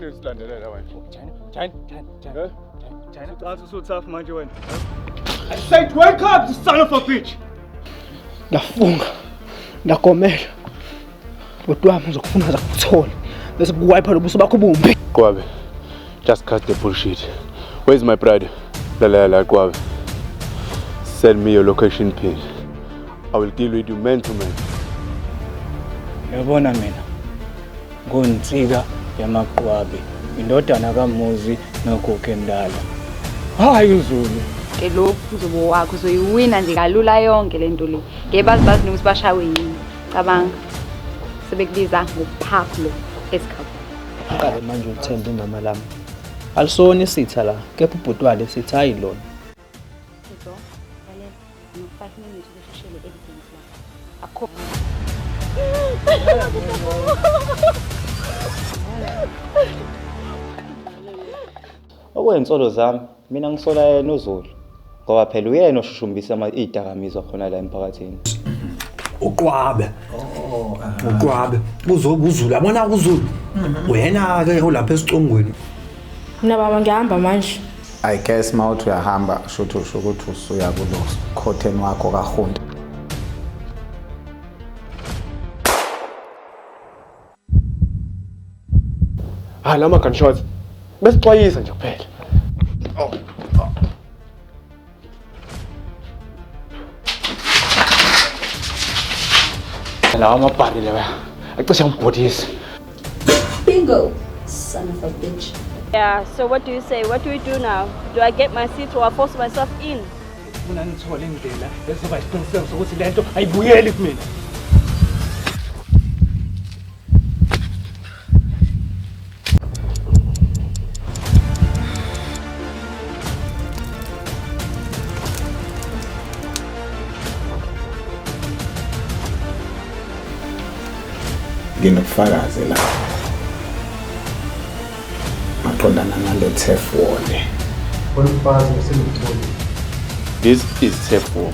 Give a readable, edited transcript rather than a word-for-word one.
Unesilandelela wena. China, China, China, China. Eh? China. Ucathi usu-tough manje wena. I said wake up, you son of a bitch! Ndafunga. Ndagomela. Bhuti wami ngizokufuna ngizakuthola. Bese kuwipe lobuso bakho bumbi. Qwabe. Just cut the bullshit. Where's my brother? Lalela la Qwabe. Send me your location pin. I will deal with you man to man. Yabona mina nguNsika yamaQwabe, indodana kaMuzi noGogo endala. Hayi uZulu. Ke lo uzobo wakho uzoyiwina nje kalula yonke le nto le. Ngeke bazi bazi nokuthi bashawe yini. Cabanga. Sebekubiza ngoPablo Escobar. Aqale manje ulithembe ingama lami. Alisona isitha la, kepha ubhuti wale sitha hayi lona. Uzo, lalela. No 5 minutes ukusheshele evidence la. Akho Okweyinsolo zami, mina ngisola yena uZulu ngoba phela uyena oshushumbisa iy'dakamizwa khona la emphakathini. Uqwabe. Uqwabe. Uzoba uZulu. Yabona uZulu. Uyena-ke olapha esicongweni. Mina baba ngiyahamba manje. I guess mawuthi uyahamba shuthi usho ukuthi usuya kulo khotheni wakho kaHunta. Hayi lama gunshots. Besixwayisa nje kuphela. Lawa amabhari lawa acishe ngibhodisa. Bingo, son of a bitch. Yeah, so what do you say? What do we do now? Do I get my seat or I force myself in? Funa ngithole indlela ezoba isiqiniseko sokuthi lento ayibuyeli kumina. Nginobufakazi la maqondana nale turf war le. This is turf war.